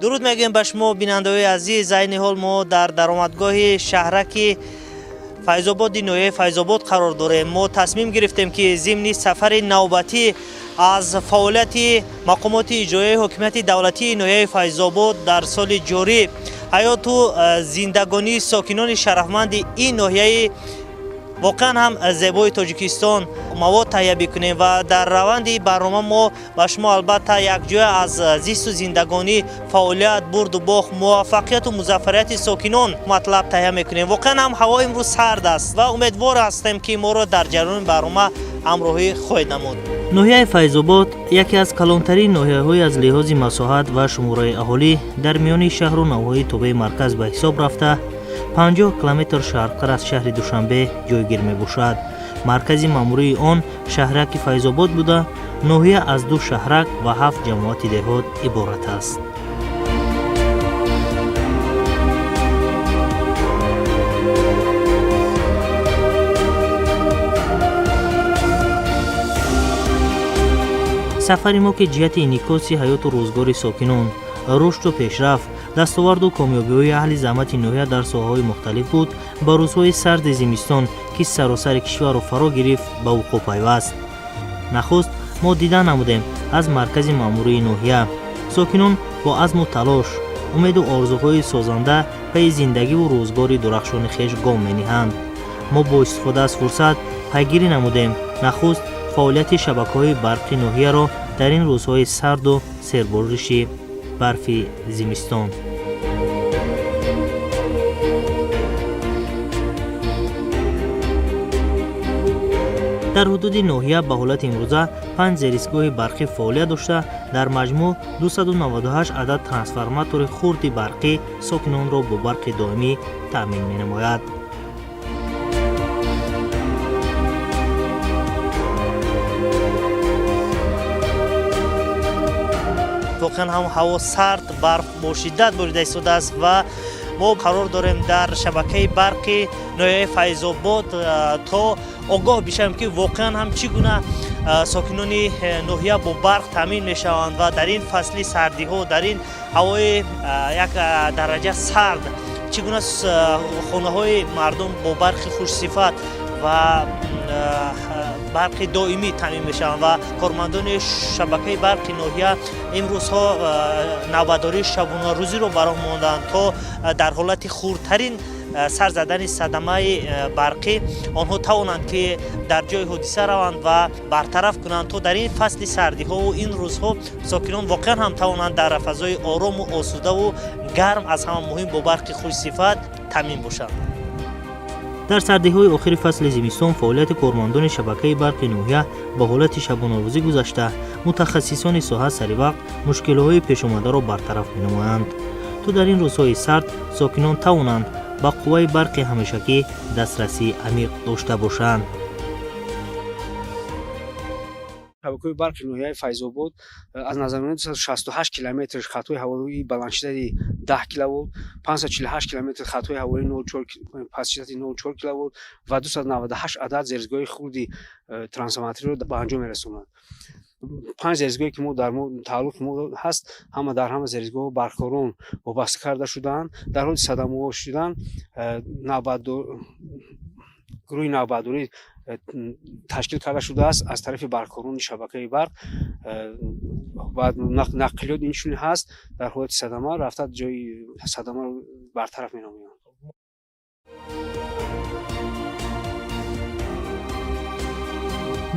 Дуруд мегӯем ба шумо, бинандаҳои азиз. Айни ҳол мо дар даромадгоҳи шаҳраки Файзободи ноҳияи Файзобод қарор дорем. Мо тасмим гирифтем, ки зимни сафари навбатӣ аз фаъолияти мақомоти иҷроияи ҳокимияти давлатии ноҳияи Файзобод дар соли ҷорӣ, ҳаёту зиндагонии сокинони шарафманди ин ноҳияи воқеан ҳам зебои Тоҷикистон мавод таҳия бикунем ва дар раванди барнома мо ба шумо албатта якҷоя аз зисту зиндагонӣ, фаъолият, бурду бохт, муваффақияту музаффарияти сокинон матлаб таҳия мекунем. Воқеан ҳам ҳаво имрӯз сард аст ва умедвор ҳастем, ки моро дар ҷараёни барнома ҳамроҳӣ хоҳед намуд. Ноҳияи Файзобод яке аз калонтарин ноҳияҳои аз лиҳози масоҳат ва шумораи аҳолӣ дар миёни шаҳру навоҳии тобеи марказ ба ҳисоб рафта, 50 километр шарқтар аз шаҳри Душанбе ҷойгир мебошад. Маркази маъмурии он шаҳраки Файзобод буда, ноҳия аз ду шаҳрак ва ҳафт ҷамоати деҳот иборат аст. Сафари мо, ки ҷиҳати инъикоси ҳаёту рӯзгори сокинон, рушду пешрафт, дастоварду комёбиҳои аҳли заҳмати ноҳия дар соҳаҳои мухталиф буд, ба рӯзҳои сарди зимистон, ки саросари кишварро фаро гирифт, ба вуқӯъ пайваст. Нахуст мо дида намудем аз маркази маъмурии ноҳия. Сокинон бо азму талош, умеду орзуҳои созанда пайи зиндагиву рӯзгори дурахшони хеш гом мениҳанд. Мо бо истифода аз фурсат пайгирӣ намудем нахуст фаъолияти шабакаҳои барқи ноҳияро дар ин рӯзҳои сарду сербориши барфи зимистон. Дар ҳудуди ноҳия ба ҳолати имрӯза панҷ зеристгоҳи барқӣ фаъолият дошта, дар маҷмӯъ 298 адад трансформатори хурди барқӣ сокинонро бо барқи доимӣ таъмин менамояд. Воқеан ҳам ҳаво сард, барф бо шиддат борида истодааст ва мо қарор дорем дар шабакаи барқи ноҳияи Файзобод, то огоҳ бишавем, ки воқеан ҳам чӣ гуна сокинони ноҳия бо барқ таъмин мешаванд ва дар ин фасли сардиҳо, дар ин ҳавои як дараҷа сард чӣ гуна хонаҳои мардум бо барқи хушсифат ва барқи доимӣ таъмин мешаванд. Ва кормандони шабакаи барқи ноҳия имрӯзҳо навбатдории шабонарӯзиро ба роҳ монданд, то дар ҳолати хурдтарин сар задани садамаи барқӣ онҳо тавонанд, ки дар ҷои ҳодиса раванд ва бартараф кунанд, то дар ин фасли сардиҳову ин рӯзҳо сокинон воқеан ҳам тавонанд дар фазои орому осудаву гарм, аз ҳама муҳим бо барқи хушсифат таъмин бошанд. Дар сардиҳои охири фасли зимистон фаъолияти кормандони шабакаи барқи ноҳия ба ҳолати шабонарӯзӣ гузашта, мутахассисони соҳа саривақт мушкилиҳои пешомадаро бартараф менамоянд, то дар ин рӯзҳои сард сокинон тавонанд ба қувваи барқи ҳамешагӣ дастрасии амиқ дошта бошанд. Шабакаҳои барқи ноҳияи Файзобод аз назармони 268 километр хатҳои ҳавоии баландшиддати 10 киловолт, 548 километр хатҳои ҳавоии пастшиддати 04 киловолт ва 298 адад зерстгоҳи хурди трансформаториро ба анҷом мерасонад. Панҷ зерстгоҳе, ки мо дар тааллуқи мо ҳаст, ҳама дар ҳама зерстгоҳҳо барқкорон вобаста карда шудаанд. Дар ҳоли садамаҳо шудан гурӯҳи навбатдорӣ ташкил карда шудааст аз тарафи барқкорони шабакаи барқ ва нақлиёт инчунин ҳаст. Дар ҳолати садама рафта, ҷои садамаро бартараф менамоянд.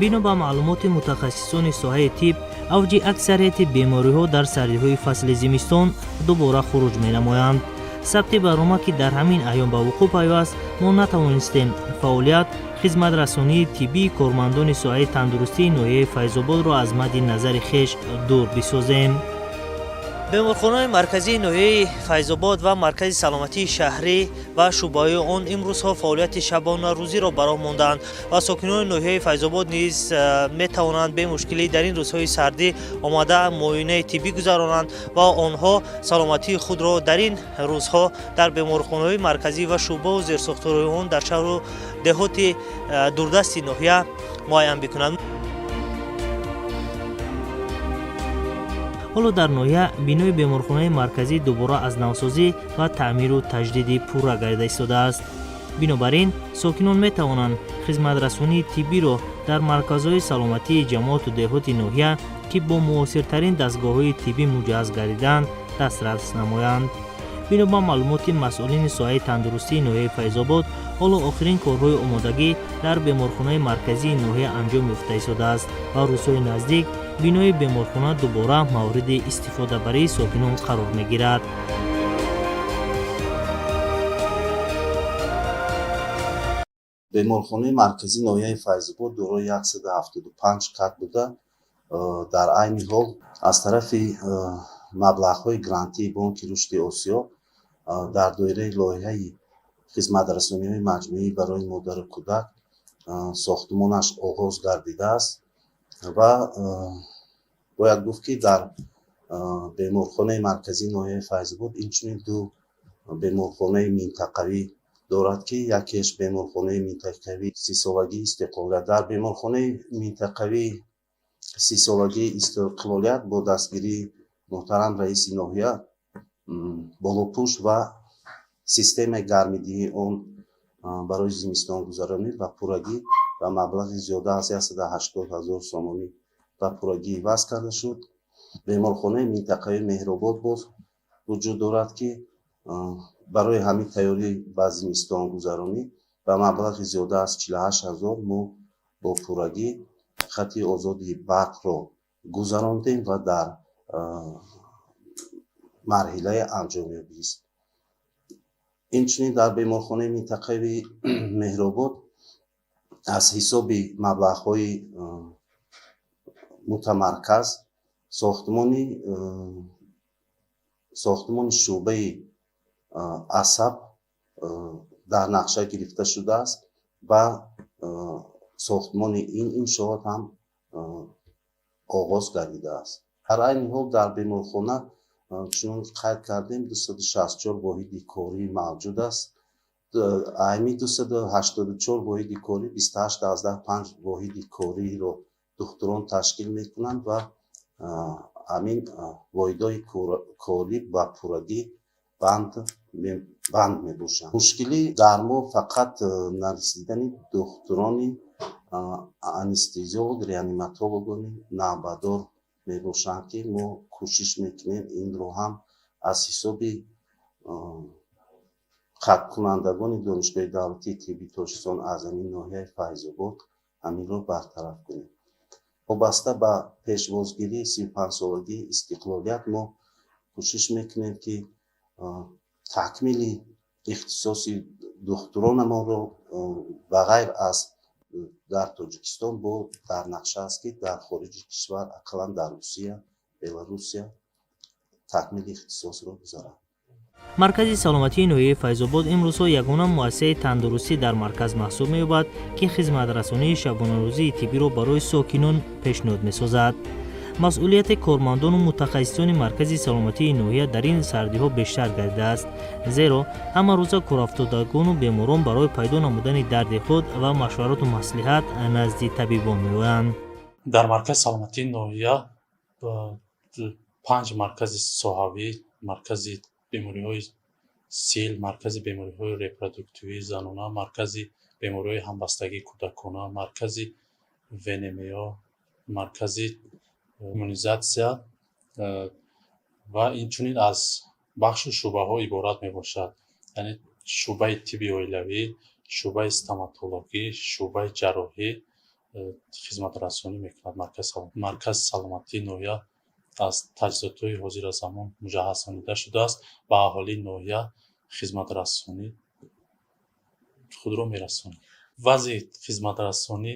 Бино ба маълумоти мутахассисони соҳаи тиб, авҷи аксарияти бемориҳо дар сардиҳои фасли зимистон дубора хуруҷ менамоянд. Сабти барнома, ки дар ҳамин айём ба вуқӯъ пайваст, мо натавонистем фаъолият, хизматрасонии тиббии кормандони соҳаи тандурустии ноҳияи Файзободро аз мадди назари хеш дур бисозем. Беморхонаи марказии ноҳияи Файзобод ва маркази саломатии шаҳрӣ ва шӯъбаҳои он имрӯзҳо фаъолияти шабонарӯзиро ба роҳ мондаанд ва сокинони ноҳияи Файзобод низ метавонанд бемушкилӣ дар ин рӯзҳои сардӣ омада, муоинаи тиббӣ гузаронанд ва онҳо саломатии худро дар ин рӯзҳо дар беморхонаҳои марказӣ ва шӯъбаву зерсохторҳои он дар шаҳру деҳоти дурдасти ноҳия муайян бикунанд. Ҳоло дар ноҳия бинои беморхонаи марказӣ дубора аз навсозӣ ва таъмиру таҷдиди пурра гардида истодааст. Бинобар ин сокинон метавонанд хизматрасонии тиббиро дар марказҳои саломатии ҷамоату деҳоти ноҳия, ки бо муосиртарин дастгоҳҳои тиббӣ муҷаҳҳаз гардидаанд, дастрас намоянд. Бино ба маълумоти масъулини соҳаи тандурустии ноҳияи Файзобод, ҳоло охирин корҳои омодагӣ дар беморхонаи марказии ноҳия анҷом ёфта истодааст ва рӯзҳои наздик бинои беморхона дубора мавриди истифодабарии сокинон қарор мегирад. Беморхонаи марказии ноҳияи Файзобод дорои 175 кат буда, дар айни ҳол аз тарафи маблағҳои грантии Бонки рушди Осиё дар доираи лоиҳаи хизматрасониҳои маҷмӯӣ барои модару кӯдак сохтмонаш оғоз гардидааст ва бояд гуфт, ки дар беморхонаи марказии ноҳияи Файзобод инчунин ду беморхонаи минтақавӣ дорад, ки якеш беморхонаи минтақавии 30-солагии истиқлолият. Дар беморхонаи минтақавии 30-солагии истиқлолият бо дастгирии муҳтарам раиси ноҳия болопӯш ва системаи гармидиҳии он барои зимистонгузаронӣ ба пуррагӣ ба маблағи зиёда аз 180 ҳазор сомонӣ ба пуррагӣ иваз карда шуд. Беморхонаи минтақавии Меҳробод боз вуҷуд дорад, ки барои ҳамин тайёрӣ ба зимистонгузаронӣ ба маблағи зиёда аз 48 ҳазор мо бо пуррагӣ хати озоди барқро гузарондем ва дар марҳилаи анҷомёбист. Инчунин дар беморхонаи минтақавии Меҳробод аз ҳисоби маблағҳои мутамарказ сохтмони шӯъбаи асаб дар нақша гирифта шудааст ва сохтмони ин иншоот ҳам оғоз гардидааст. Дар айни ҳол дар беморхона, чунон қайд кардем, 264 воҳиди корӣ мавҷуд аст. Айни 284 воҳиди корӣ 28,5 воҳиди кориро духтурон ташкил мекунанд ва ҳамин воҳидҳои корӣ ба пуррагӣ банд мебошанд. Мушкилӣ дар мо фақат нарасидани духтурони анестезиолог, реаниматологони навбатдор мебошанд, ки мо кӯшиш мекунем инро ҳам аз ҳисоби хатмкунандагони Донишгоҳи давлатии тиббии Тоҷикистон аз ҳамин ноҳияи Файзобод ҳаминро бартараф кунем. Вобаста ба пешвозгирии 35-солагии истиқлолият мо кӯшиш мекунем, ки такмили ихтисоси духтуронамонро ба ғайр аз дар Тоҷикистон бо дар нақша аст, ки дар хориҷи кишвар, ақаллан дар Русия, Беларусия такмили ихтисосро гузаранд. Маркази саломатии ноҳияи Файзобод имрӯзҳо ягона муассисаи тандурустӣ дар марказ маҳсуб меёбад, ки хизматрасонии шабонарӯзии тиббиро барои сокинон пешниҳод месозад. Масъулияти кормандону мутахассисони маркази саломатии ноҳия дар ин сардиҳо бештар гардидааст, зеро ҳамарӯза корафтодагону беморон барои пайдо намудани дарди худ ва машварату маслиҳат назди табибон меоянд. Дар маркази саломатии ноҳия панҷ маркази соҳавӣ: маркази бемориҳои сил, маркази бемориҳои репродуктивии занона, маркази бемориҳои ҳамбастагии кӯдакона, маркази ВНМО, маркази иммунизатсия ва инчунин аз бахшу шӯъбаҳо иборат мебошад, яъне шӯъбаи тибби оилавӣ, шӯъбаи стоматологӣ, шӯъбаи ҷарроҳӣ хизматрасонӣ мекунад. Маркази саломатии ноҳия аз таҷҳизотҳои ҳозиразамон муҷаҳҳаз шудааст, ба аҳолии ноҳия хизматрасонӣ худро мерасонад. Вазъи хизматрасонӣ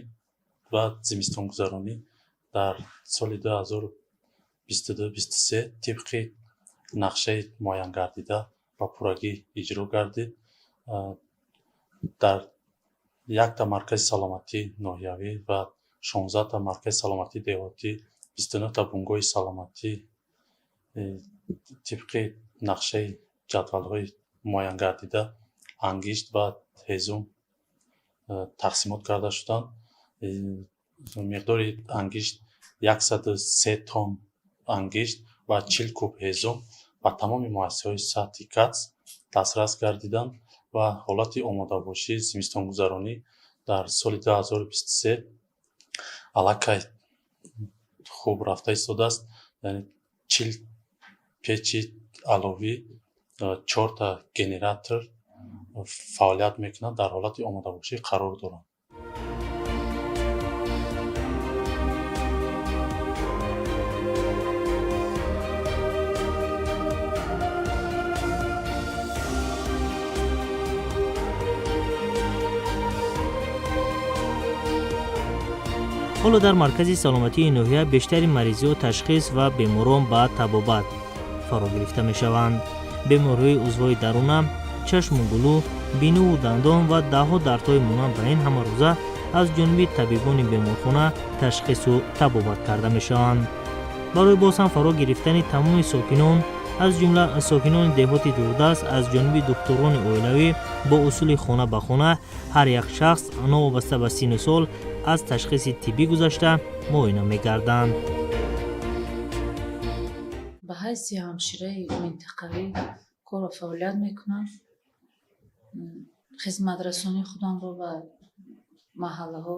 ва зимистонгузаронӣ дар соли 2022-23 тибқи нақшаи муайянгардида ба пуррагӣ иҷро гардид. Дар якта маркази саломатии ноҳиявӣ ва 16та маркази саломатии деҳотӣ, 29та бунгоҳи саломатӣ тибқи нақшаи ҷадвалҳои муайянгардида ангишт ва ҳезум тақсимот карда шуданд. Миқдори ангишт 103 тонн ангишт ва 40 куб ҳезум ба тамоми муассисаҳои сатҳи КАТС дастрас гардиданд ва ҳолати омодабошии зимистонгузаронӣ дар соли 2023 аллакай хуб рафта истодааст. Яъне 40 печи аловӣ, чорта генератор фаъолият мекунанд, дар ҳолати омодабошӣ қарор доранд. Ҳоло дар маркази саломатии ноҳия бештари маризиҳо ташхис ва беморон ба табобат фаро гирифта мешаванд. Бемориҳои узвҳои даруна, чашму гулӯ, бинуву дандон ва даҳҳо дардҳои монанд ба ин ҳамарӯза аз ҷониби табибони беморхона ташхису табобат карда мешаванд. Барои боз ҳам фаро гирифтани тамоми сокинон, аз ҷумла сокинони деҳоти дурдаст, аз ҷониби духтурони оилавӣ бо усули хона ба хона ҳар як шахс новобаста ба синну сол аз ташхиси тиббӣ гузашта муоина мегарданд. Ба ҳайси ҳамшираи минтақавӣ кору фаъолият мекунам. Хизматрасонии худамро ба маҳаллаҳо,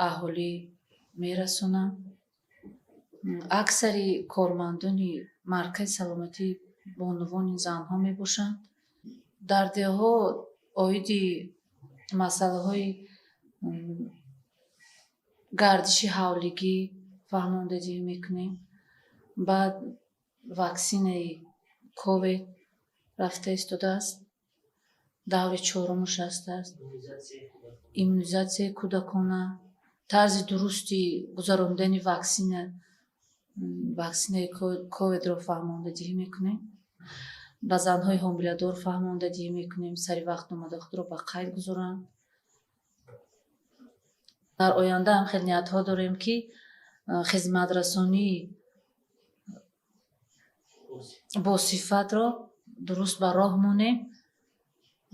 аҳолӣ мерасонам. Аксари кормандони маркази саломатӣ бонувони занҳо мебошанд. Дар деҳҳо оиди масъалаҳои гардиши ҳавлигӣ фаҳмондадиҳӣ мекунем. Баъд ваксинаи ковид рафта истодааст, даври чорумаш ҳастааст, иммунизатсияи кӯдакона, тарзи дурусти гузарондани ваксина, ваксинаи ковидро фаҳмондадиҳӣ мекунем. Ба занҳои ҳомиладор фаҳмондадиҳӣ мекунем, сари вақт омада худро ба қайд гузоранд. Дар оянда ҳам хеле ниятҳо дорем, ки хизматрасонии босифатро дуруст ба роҳ монем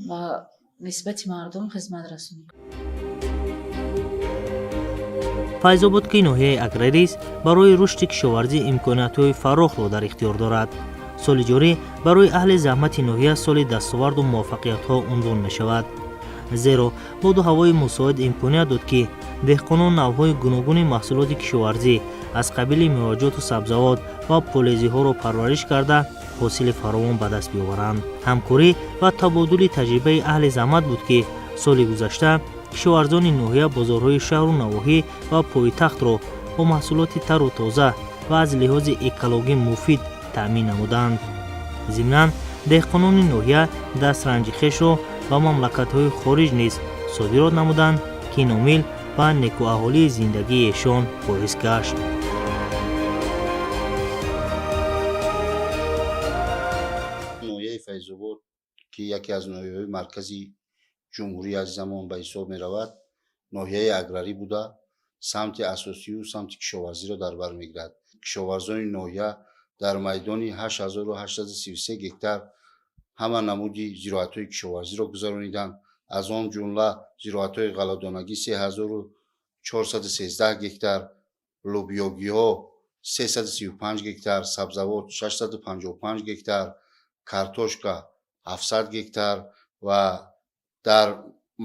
ва нисбати мардум хизматрасонӣ кунем. Файзобод, ки ноҳияи аграрист, барои рушди кишоварзӣ имкониятҳои фарохро дар ихтиёр дорад. Соли ҷорӣ барои аҳли заҳмати ноҳия соли дастоварду муваффақиятҳо унвон мешавад, зеро боду ҳавои мусоид имконият дод, ки деҳқонон навъҳои гуногуни маҳсулоти кишоварзӣ аз қабили меваҷоту сабзавот ва полезиҳоро парвариш карда, ҳосили фаровон ба даст биёваранд. Ҳамкорӣ ва табодули таҷрибаи аҳли заҳмат буд, ки соли гузашта кишоварзони ноҳия бозорҳои шаҳру навоҳӣ ва пойтахтро бо маҳсулоти тару тоза ва аз лиҳози экологӣ муфид таъмин намуданд. Зимнан, деҳқонони ноҳия дастранҷи хешро ба мамлакатҳои хориҷ низ содирот намуданд, ки ин омил ба некӯаҳолии зиндагии эшон боис гашт. Ноҳияи Файзобод, ки яке аз ноҳияҳои маркази ҷумҳурии азизамон ба ҳисоб меравад, ноҳияи аграрӣ буда, самти асосию самти кишоварзиро дар бар мегирад. Кишоварзони ноҳия дар майдони 8833 гектар ҳама намуди зироатҳои кишоварзиро гузарониданд. Аз он ҷумла зироатҳои ғалладонагӣ 3413 гектар, лӯбиёгиҳо 335 гектар, сабзавот 655 гектар, картошка 700 гектар ва дар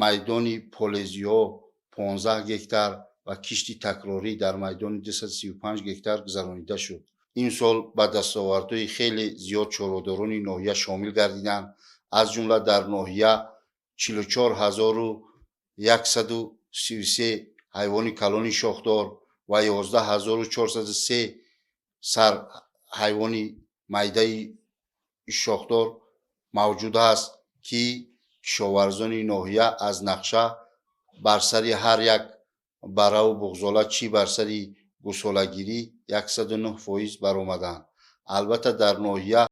майдони полезиҳо 15 гектар ва кишти такрорӣ дар майдони 235 гектар гузаронида шуд. Имсол ба дастовардҳои хеле зиёд чорводорони ноҳия шомил гардиданд. Аз ҷумла дар ноҳия 44 133 ҳайвони калони шохдор ва 11 403 сар ҳайвони майдаи шохдор мавҷуд аст, ки кишоварзони ноҳия аз нақша бар сари ҳар як бараву буғзола, чӣ бар сари гусолагирӣ, 109% баромаданд. Албатта, дар ноҳия